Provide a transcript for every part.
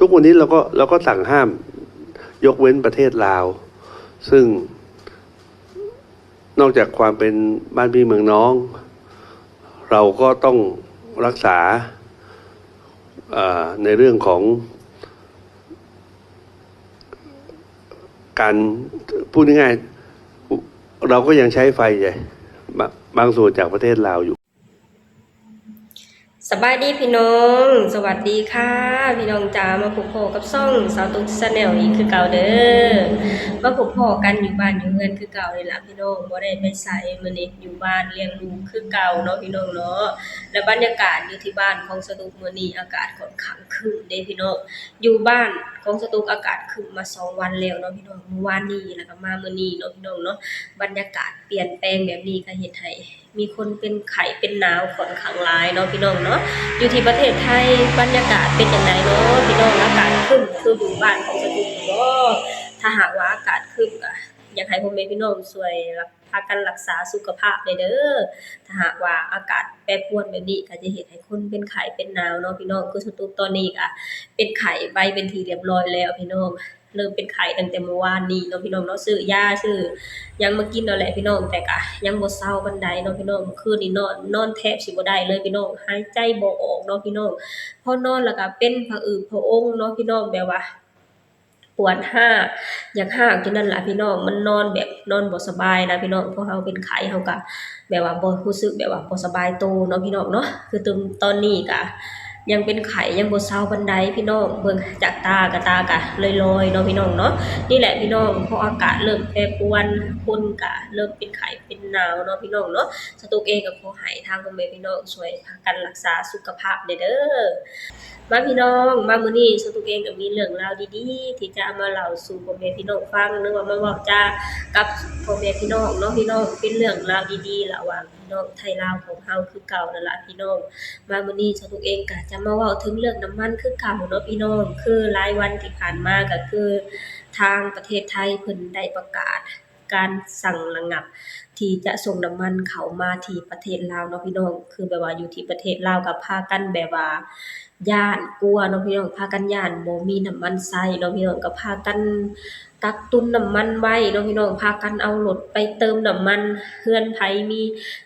ทุกวันนี้เราก็ เราก็สั่งห้าม ยกเว้นประเทศลาว ซึ่งนอกจากความเป็นบ้านพี่เมืองน้อง เราก็ต้องรักษา เอ่อ ในเรื่องของ การ พูดง่ายๆ เราก็ยังใช้ไฟไง บะ- บางส่วนจากประเทศลาวอยู่ ສະບາຍດີພີ່ນ້ອງ ສະຫວັດດີຄ່ະພີ່ນ້ອງຈ໋າ ມາພົບພໍ້ກັບຊ່ອງສາວຕຸກ Channel ອີກຄືເກົ່າເດີ ມາພົບພໍ້ກັນຢູ່ບ້ານຢູ່ເຮືອນຄືເກົ່ານີ້ລະພີ່ນ້ອງ ບໍ່ໄດ້ໄປໃສ ມື້ນີ້ຢູ່ບ້ານລ້ຽງລູກຄືເກົ່າເນາະພີ່ນ້ອງເນາະ ແລະ ບັນຍາກາດຢູ່ທີ່ບ້ານຂອງສາວຕຸກມື້ນີ້ອາກາດຂ້ອນຂ້າງຄຶ້ມເດ້ພີ່ນ້ອງ ຢູ່ບ້ານຂອງສາວຕຸກອາກາດຄຶ້ມມາສອງວັນແລ້ວເນາະພີ່ນ້ອງ ມື້ວານນີ້ ແລ້ວກໍມາມື້ນີ້ເນາະພີ່ນ້ອງເນາະ ບັນຍາກາດປ່ຽນແປງແບບນີ້ກໍເຮັດໃຫ້ ມີຄົນເປັນໄຂ້ເປັນໜາວຂ້ອນຂ້າງຫຼາຍເນາະພີ່ນ້ອງເນາະ ຢູ່ທີ່ປະເທດໄທບັນຍາກາດເປັນຈັ່ງໃດເນາະພີ່ນ້ອງ ອາກາດຄຶ້ມຄືຢູ່ບ້ານຂອງສາວຕຸກບໍ່ ຖ້າຫາກວ່າອາກາດຄຶ້ມກໍຢາກໃຫ້ພໍ່ແມ່ພີ່ນ້ອງຊ່ວຍ ພາກັນລັກສາສຸຂະພາບແດ່ເດີ ຖ້າຫາກວ່າອາກາດແປປວນແບບນີ້ກໍຈະເຮັດໃຫ້ຄົນເປັນໄຂ້ເປັນໜາວເນາະພີ່ນ້ອງ ຄືສາວຕຸກຕອນນີ້ກໍເປັນໄຂ້ໄປເປັນທີ່ຮຽບຮ້ອຍແລ້ວພີ່ນ້ອງ ເລີ່ມເປັນໄຂ້ຕັ້ງແຕ່ມື້ວານນີ້ເນາະພີ່ນ້ອງເນາະ ຊື້ຢາຊື້ຫຍັງມາກິນແລ້ວແຫຼະພີ່ນ້ອງ ແຕ່ກະຍັງບໍ່ເຊົາປານໃດເນາະພີ່ນ້ອງ ມື້ຄືນນີ້ນອນ ນອນແທບຊິບໍ່ໄດ້ເລີຍພີ່ນ້ອງ ຫາຍໃຈບໍ່ອອກເນາະພີ່ນ້ອງ ພໍນອນແລ້ວກະເປັນຜະອືດຜະອົງເນາະພີ່ນ້ອງ ແບບວ່າປວດຮາກ ຢາກຮາກຢູ່ນັ້ນລະພີ່ນ້ອງ ມັນນອນແບບນອນບໍ່ສະບາຍນະພີ່ນ້ອງ ເພາະເຮົາເປັນໄຂ້ເຮົາກະແບບວ່າບໍ່ ຮູ້ສຶກແບບວ່າບໍ່ສະບາຍໂຕເນາະພີ່ນ້ອງເນາະ ຄືຕື່ມຕອນນີ້ກະ ຍັງເປັນໄຂ້ຍັງບໍ່ເຊົາປານໃດພີ່ນ້ອງ ເບິ່ງຈາກຕາກະ ຕາກະລອຍໆເນາະພີ່ນ້ອງເນາະ ນີ້ແຫຼະພີ່ນ້ອງ ເພາະອາກາດເລີ່ມແປປວນ ຄົນກະເລີ່ມເປັນໄຂ້ເປັນໜາວເນາະພີ່ນ້ອງເນາະ ສາວຕຸກເອງກໍຂໍໃຫ້ທາງພໍ່ແມ່ພີ່ນ້ອງຊ່ວຍພາກັນລັກສາສຸຂະພາບແດ່ເດີ ມາພີ່ນ້ອງ ມາມື້ນີ້ສາວຕຸກເອງກໍມີເລື່ອງລາວດີໆ ທີ່ຈະມາເລົ່າສູ່ພໍ່ແມ່ພີ່ນ້ອງຟັງ ຫຼືວ່າມາເວົ້າຈາກັບພໍ່ແມ່ພີ່ນ້ອງເນາະພີ່ນ້ອງ ເປັນເລື່ອງລາວດີໆລະຫວ່າງ ພີ່ນ້ອງໄທລາວຂອງເຮົາຄືເກົ່ານັ້ນລະພີ່ນ້ອງ ມາມື້ນີ້ສາວຕຸກເອງກະຈະມາເວົ້າເຖິງເລື່ອງນ້ຳມັນຄືເກົ່າເນາະພີ່ນ້ອງ ຄືຫຼາຍວັນທີ່ຜ່ານມາກະຄືທາງປະເທດໄທເພິ່ນໄດ້ປະກາດການສັ່ງລະງັບທີ່ຈະສົ່ງນ້ຳມັນເຂົ້າມາທີ່ປະເທດລາວເນາະພີ່ນ້ອງ ຄືແບບວ່າຢູ່ທີ່ປະເທດລາວກະພາກັນແບບວ່າຢ້ານກົວເນາະພີ່ນ້ອງ ພາກັນຢ້ານບໍ່ມີນ້ຳມັນໃຊ້ເນາະພີ່ນ້ອງ ກະພາກັນ ກັກຕຸນນ້ຳມັນໄວ້ເນາະພີ່ນ້ອງ ພາກັນເອົາລົດໄປເຕີມນ້ຳມັນ ເຮືອນໃຜມີ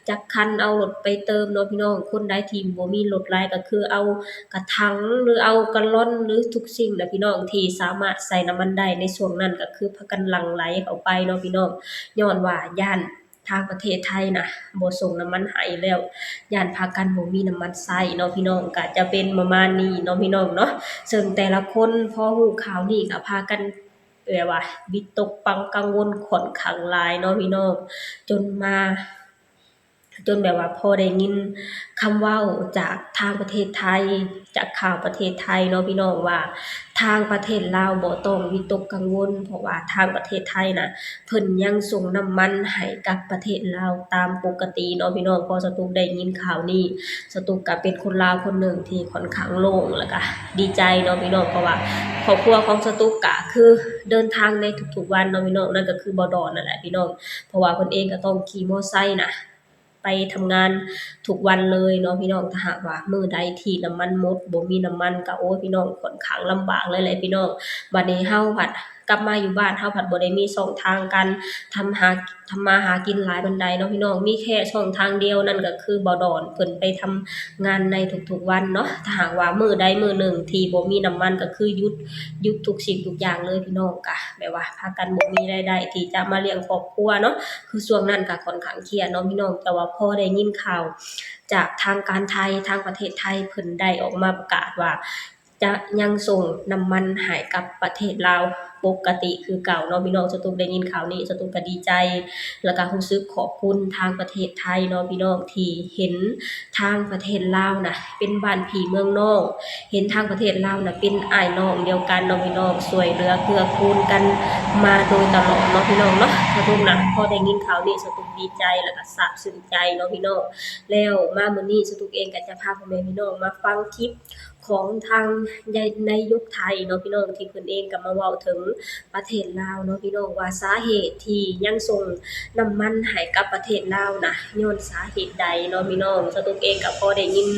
ຈັກຄັນເອົາລົດໄປເຕີມເນາະພີ່ນ້ອງ ຄົນໃດທີ່ບໍ່ມີລົດຫຼາຍກໍຄືເອົາກະຖັງ ຫຼືເອົາກາລອນ ຫຼືທຸກສິ່ງແຫຼະພີ່ນ້ອງ ທີ່ສາມາດໃສ່ນ້ຳມັນໄດ້ໃນຊ່ວງນັ້ນ ກໍຄືພາກັນຫຼັ່ງໄຫຼເຂົ້າໄປເນາະພີ່ນ້ອງ ຍ້ອນວ່າຢ້ານທາງປະເທດໄທນະບໍ່ສົ່ງນ້ຳມັນໃຫ້ແລ້ວ ຢ້ານພາກັນບໍ່ມີນ້ຳມັນໃຊ້ເນາະພີ່ນ້ອງ ກະຈະເປັນປະມານນີ້ເນາະພີ່ນ້ອງເນາະ ເຊິ່ງແຕ່ລະຄົນພໍຮູ້ຂ່າວນີ້ກະພາກັນ ແບບວ່າວິຕົກກັງ ກັງວົນຂ້ອນຂ້າງຫຼາຍເນາະພີ່ນ້ອງ ຈົນມາ ຈົນແບບວ່າພໍໄດ້ຍິນຄຳເວົ້າຈາກທາງປະເທດໄທ ຈາກຂ່າວປະເທດໄທເນາະພີ່ນ້ອງວ່າ ທາງປະເທດລາວບໍ່ຕ້ອງວິຕົກກັງວົນ ເພາະວ່າທາງປະເທດໄທນະ ເພິ່ນຍັງສົ່ງນ້ຳມັນໃຫ້ກັບປະເທດລາວຕາມປົກກະຕິເນາະພີ່ນ້ອງ ເພາະສາວຕຸກໄດ້ຍິນຂ່າວນີ້ ສາວຕຸກກະເປັນຄົນລາວຄົນໜຶ່ງທີ່ຂ້ອນຂ້າງໂລ່ງ ແລ້ວກະດີໃຈເນາະພີ່ນ້ອງ ເພາະວ່າຄອບຄົວຂອງສາວຕຸກກະຄືເດີນທາງໃນທຸກໆວັນເນາະພີ່ນ້ອງ ນັ້ນກໍຄືບ່າວດອນນັ້ນແຫຼະພີ່ນ້ອງ ເພາະວ່າເພິ່ນເອງກໍຕ້ອງຂີ່ມໍໄຊນະ ໄປທຳງານທຸກວັນເລີຍເນາະພີ່ນ້ອງ ຖ້າຫາກວ່າມື້ໃດທີ່ນ້ຳມັນໝົດ ບໍ່ມີນ້ຳມັນກໍ ໂອ້ຍ ພີ່ນ້ອງ ຂ້ອນຂ້າງລຳບາກເລີຍແຫຼະພີ່ນ້ອງ ບາດນີ້ເຮົາພັດ ກັບມາຢູ່ບ້ານເຮົາພັດບໍ່ໄດ້ມີຊ່ອງທາງການທຳຫາ ທຳມາຫາກິນຫຼາຍປານໃດເນາະພີ່ນ້ອງ ມີແຄ່ຊ່ອງທາງດຽວ ນັ້ນກໍຄືບ່າວດອນເພິ່ນໄປທຳງານໃນທຸກໆວັນເນາະ ຖ້າຫາກວ່າມື້ໃດມື້ໜຶ່ງທີ່ບໍ່ມີນ້ຳມັນ ກໍຄືຢຸດ ຢຸດທຸກສິ່ງທຸກຢ່າງເລີຍພີ່ນ້ອງ ກະແບບວ່າພາກັນບໍ່ມີລາຍໄດ້ທີ່ຈະມາລ້ຽງຄອບຄົວເນາະ ຄືຊ່ວງນັ້ນກະຂ້ອນຂ້າງຄຽດເນາະພີ່ນ້ອງ ແຕ່ວ່າພໍໄດ້ຍິນຂ່າວຈາກທາງການໄທ ທາງປະເທດໄທເພິ່ນໄດ້ອອກມາປະກາດວ່າ ຈະຍັງສົ່ງນ້ຳມັນໃຫ້ກັບປະເທດລາວປົກກະຕິຄືເກົ່າເນາະພີ່ນ້ອງ ສາວຕຸກໄດ້ຍິນຂ່າວນີ້ ສາວຕຸກກໍດີໃຈ ແລ້ວກໍຮູ້ສຶກຂອບຄຸນທາງປະເທດໄທເນາະພີ່ນ້ອງ ທີ່ເຫັນທາງປະເທດລາວນະເປັນບ້ານພີ່ເມືອງນ້ອງ ເຫັນທາງປະເທດລາວນະເປັນອ້າຍນ້ອງດຽວກັນເນາະພີ່ນ້ອງ ຊ່ວຍເຫຼືອເກື້ອກູນກັນມາໂດຍຕະຫຼອດເນາະພີ່ນ້ອງເນາະ ສາວຕຸກນະ ພໍໄດ້ຍິນຂ່າວນີ້ ສາວຕຸກດີໃຈ ແລ້ວກໍຊາບຊຶ້ງໃຈເນາະພີ່ນ້ອງ ແລ້ວມາມື້ນີ້ ສາວຕຸກເອງກໍຈະພາພໍ່ແມ່ພີ່ນ້ອງມາຟັງຄລິບ ຂອງທາງນາຍົກໄທເນາະພີ່ນ້ອງ ທີ່ເພິ່ນເອງກໍມາເວົ້າເຖິງປະເທດລາວເນາະພີ່ນ້ອງ ວ່າສາເຫດທີ່ຍັງສົ່ງນ້ຳມັນໃຫ້ກັບປະເທດລາວນະ ຍ້ອນສາເຫດໃດເນາະພີ່ນ້ອງ ສາວຕຸກເອງກໍພໍໄດ້ຍິນ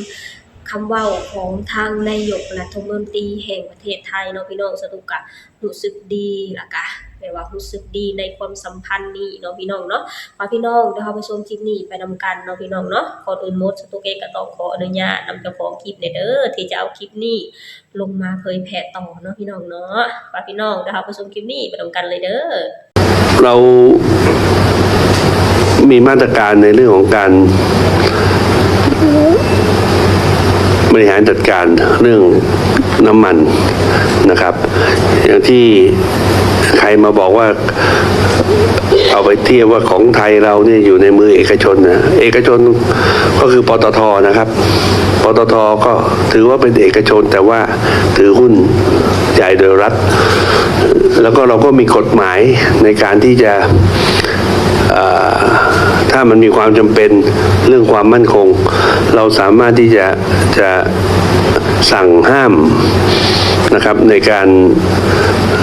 ຄຳເວົ້າຂອງທາງນາຍົກລັດຖະມົນຕີແຫ່ງປະເທດໄທເນາະ ພີ່ນ້ອງ. ສະຕຸກກະຮູ້ສຶກດີ ແລ້ວກະແບບວ່າຮູ້ສຶກດີໃນຄວາມສຳພັນນີ້ເນາະ ພີ່ນ້ອງເນາະ. ພາພີ່ນ້ອງ ດຽວເຮົາໄປຊົມຄລິບນີ້ໄປນຳກັນເນາະ ພີ່ນ້ອງເນາະ. ກ່ອນອື່ນໝົດ ສະຕຸກເອງກະຕ້ອງຂໍອະນຸຍາດນຳເຈົ້າຂອງຄລິບແດ່ເດີ ທີ່ຈະເອົາຄລິບນີ້ລົງມາເຜີຍແຜ່ຕໍ່ເນາະ ພີ່ນ້ອງເນາະ. ພາພີ່ນ້ອງ ດຽວເຮົາໄປຊົມຄລິບນີ້ໄປນຳກັນເລີຍເດີ. เรามีมาตรการในเรื่องของการบริหารจัดการเรื่องน้ำมันนะครับ อย่างที่ใครมาบอกว่าเอาไปเทียบว่าของไทยเราเนี่ยอยู่ในมือเอกชนนะ เอกชนก็คือ ปตท นะครับ ปตท ก็ถือว่าเป็นเอกชน แต่ว่าถือหุ้นใหญ่โดยรัฐ แล้วก็เราก็มีกฎหมายในการที่จะ เอ่อ ถ้ามันมีความจำเป็นเรื่องความมั่นคง เราสามารถที่จะ จะสั่งห้ามนะครับ ในการ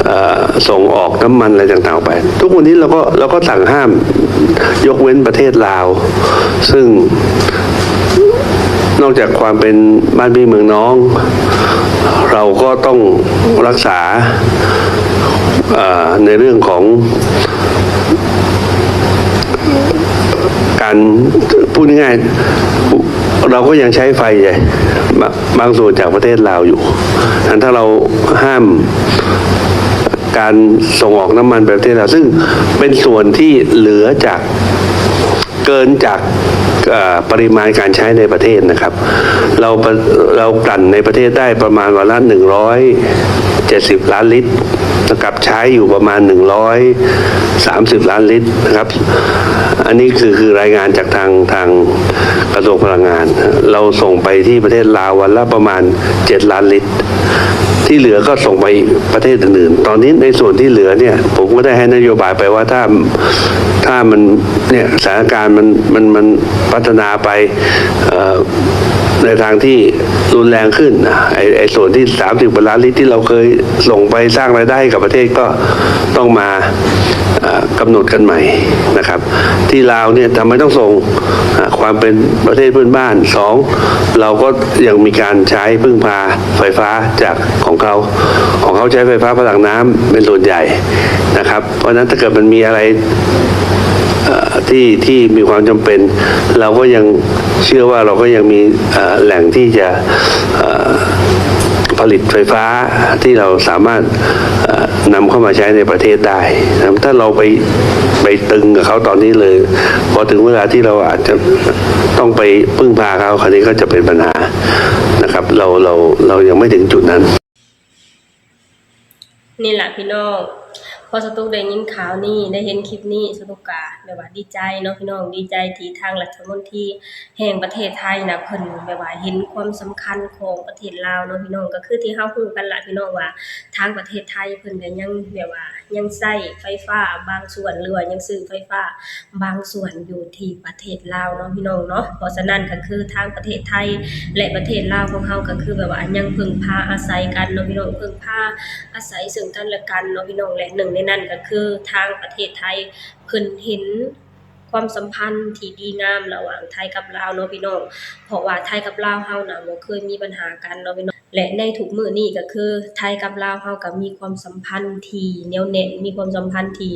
เอ่อ ส่งออกน้ำมันอะไรต่างๆ ออกไป ทุกวันนี้เราก็ เราก็สั่งห้าม ยกเว้นประเทศลาว ซึ่ง นอกจากความเป็นบ้านพี่เมืองน้อง เราก็ต้องรักษา เอ่อ ในเรื่องของ การ พูดง่ายๆ เราก็ยังใช้ไฟไง บาง บางส่วนจากประเทศลาวอยู่ นั้นถ้าเราห้ามการส่งออกน้ำมันไปประเทศลาว ซึ่งเป็นส่วนที่เหลือจาก เกินจาก เอ่อ ปริมาณการใช้ในประเทศนะครับ เรา เรากลั่นในประเทศได้ประมาณวันละ หนึ่งร้อยเจ็ดสิบล้านลิตร กับใช้อยู่ประมาณ หนึ่งร้อยสามสิบล้านลิตรนะครับ อันนี้คือ คือรายงานจากทาง ทางกระทรวงพลังงาน เราส่งไปที่ประเทศลาววันละประมาณ เจ็ดล้านลิตร ที่เหลือก็ส่งไปประเทศอื่นๆ ตอนนี้ในส่วนที่เหลือเนี่ย ผมก็ได้ให้นโยบายไปว่าถ้า ถ้ามัน เนี่ย สถานการณ์มัน มัน มันพัฒนาไป เอ่อ ในทางที่รุนแรงขึ้นนะ ไอ้ ไอ้ส่วนที่ สามสิบกว่าล้านลิตรที่เราเคยส่งไปสร้างรายได้ให้กับประเทศก็ต้องมา เอ่อ กำหนดกันใหม่นะครับ ที่ลาวเนี่ยทำไมต้องส่ง อ่า ความเป็นประเทศเพื่อนบ้าน สอง เราก็ยังมีการใช้พึ่งพาไฟฟ้าจากของเขา ของเขาใช้ไฟฟ้าพลังน้ำเป็นส่วนใหญ่นะครับ เพราะฉะนั้นถ้าเกิดมันมีอะไร เอ่อ ที่ ที่มีความจำเป็น เราก็ยังเชื่อว่าเราก็ยังมี เอ่อ แหล่งที่จะ เอ่อ ผลิตไฟฟ้าที่เราสามารถ เอ่อ นำเข้ามาใช้ในประเทศได้นะ ถ้าเราไป ไปตึงกับเขาตอนนี้เลย พอถึงเวลาที่เราอาจจะต้องไปพึ่งพาเขา คราวนี้ก็จะเป็นปัญหานะครับ เรา เรา เรายังไม่ถึงจุดนั้น ນີ້ລະພີ່ນ້ອງ ພໍສະຕຸກໄດ້ຍິນຂ່າວນີ້ ໄດ້ເຫັນຄລິບນີ້ ສະຕຸກກະແບບວ່າດີໃຈເນາະພີ່ນ້ອງ ດີໃຈທີ່ທາງລັດຖະມົນຕີແຫ່ງປະເທດໄທນະ ເພິ່ນແບບວ່າເຫັນຄວາມສຳຄັນຂອງປະເທດລາວເນາະພີ່ນ້ອງ. ກໍຄືທີ່ເຮົາຮູ້ກັນລະພີ່ນ້ອງວ່າ ທາງປະເທດໄທເພິ່ນກໍຍັງແບບວ່າຍັງໃຊ້ໄຟຟ້າບາງສ່ວນ ຫຼືວ່າຍັງຊື້ໄຟຟ້າບາງສ່ວນຢູ່ທີ່ປະເທດລາວເນາະພີ່ນ້ອງເນາະ. ເພາະສະນັ້ນກໍຄືທາງປະເທດໄທ ແລະ ປະເທດລາວຂອງເຮົາກໍຄືແບບວ່າຍັງເພິ່ງພາອາໄສກັນເນາະພີ່ນ້ອງ ເພິ່ງພາອາໄສເຊິ່ງກັນແລະກັນເນາະພີ່ນ້ອງ. ແລະ ໜຶ່ງໃນນັ້ນກໍຄືທາງປະເທດໄທເພິ່ນເຫັນຄວາມສຳພັນທີ່ດີງາມລະຫວ່າງໄທກັບລາວເນາະພີ່ນ້ອງ ເພາະວ່າໄທກັບລາວເຮົານະບໍ່ເຄີຍມີບັນຫາກັນເນາະພີ່ນ້ອງ. ແລະ ໃນທຸກມື້ນີ້ກໍຄືໄທກັບລາວເຮົາກໍມີຄວາມສຳພັນທີ່ໜຽວແໜ້ນ ມີຄວາມສຳພັນທີ່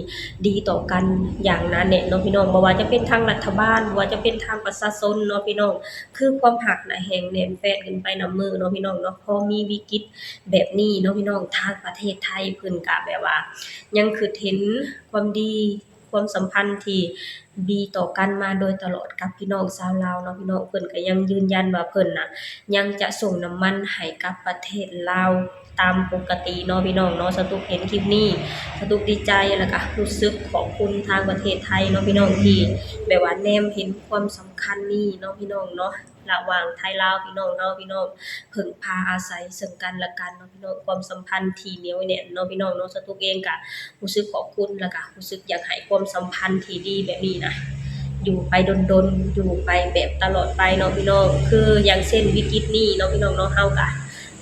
ດີຕໍ່ກັນຢ່າງໜາແໜ້ນເນາະພີ່ນ້ອງ. ບໍ່ວ່າຈະເປັນທາງລັດຖະບານ ບໍ່ວ່າຈະເປັນທາງປະຊາຊົນເນາະພີ່ນ້ອງ ຄືຄວາມຮັກນະແຮ່ງແໜ້ນແຟ້ນຂຶ້ນໄປນຳມື້ເນາະພີ່ນ້ອງເນາະ. ພໍມີວິກິດແບບນີ້ເນາະພີ່ນ້ອງ ທາງປະເທດໄທເພິ່ນກະແບບວ່າຍັງຄິດເຫັນຄວາມດີ ຄວາມສຳພັນທີ່ດີຕໍ່ກັນມາໂດຍຕະຫຼອດກັບພີ່ນ້ອງຊາວລາວເນາະພີ່ນ້ອງ. ເພິ່ນກໍຍັງຢືນຢັນວ່າເພິ່ນນະຍັງຈະສົ່ງນ້ຳມັນໃຫ້ກັບປະເທດລາວຕາມປົກກະຕິເນາະພີ່ນ້ອງເນາະ. ສະຕຸກເຫັນຄລິບນີ້ ສະຕຸກດີໃຈ ແລ້ວກະຮູ້ສຶກຂອບຄຸນທາງປະເທດໄທເນາະພີ່ນ້ອງ ທີ່ແບບວ່າແນມເຫັນຄວາມສຳຄັນນີ້ເນາະພີ່ນ້ອງເນາະ. ລະຫວ່າງໄທລາວພີ່ນ້ອງເຮົາພີ່ນ້ອງ ເພິ່ງພາອາໄສເຊິ່ງກັນແລະກັນເນາະພີ່ນ້ອງ ຄວາມສຳພັນທີ່ໜຽວແໜ້ນເນາະພີ່ນ້ອງເນາະ. ສະຕຸກເອງກະຮູ້ສຶກຂອບຄຸນ ແລະກະຮູ້ສຶກຢາກໃຫ້ຄວາມສຳພັນທີ່ດີແບບນີ້ນະ ຢູ່ໄປດົນໆ ຢູ່ໄປແບບຕະຫຼອດໄປເນາະພີ່ນ້ອງ. ຄືຢ່າງເຊັ່ນວິກິດນີ້ເນາະພີ່ນ້ອງເນາະ ເຮົາກະ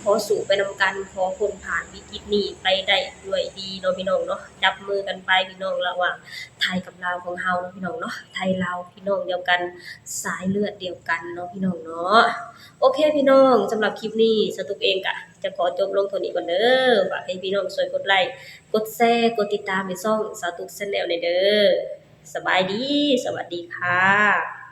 ຂໍສູ້ໄປນຳກັນ, ຂໍພົ້ນຜ່ານວິກິດນີ້ໄປໄດ້ດ້ວຍດີເນາະພີ່ນ້ອງເນາະ. ຈັບມືກັນໄປພີ່ນ້ອງ ລະຫວ່າງໄທກັບລາວຂອງເຮົາເນາະພີ່ນ້ອງເນາະ, ໄທລາວພີ່ນ້ອງດຽວກັນ ສາຍເລືອດດຽວກັນເນາະພີ່ນ້ອງເນາະ. ໂອເຄພີ່ນ້ອງ, ສຳລັບຄລິບນີ້ສາວຕຸກເອງກະຈະຂໍຈົບລົງເທົ່ານີ້ກ່ອນເດີ. ຝາກໃຫ້ພີ່ນ້ອງຊ່ວຍກົດໄລ ກົດແຊ ກົດຕິດຕາມໃຫ້ຊ່ອງສາວຕຸກ Channel ແດ່ເດີ. ສະບາຍດີ, ສະຫວັດດີຄ່ະ.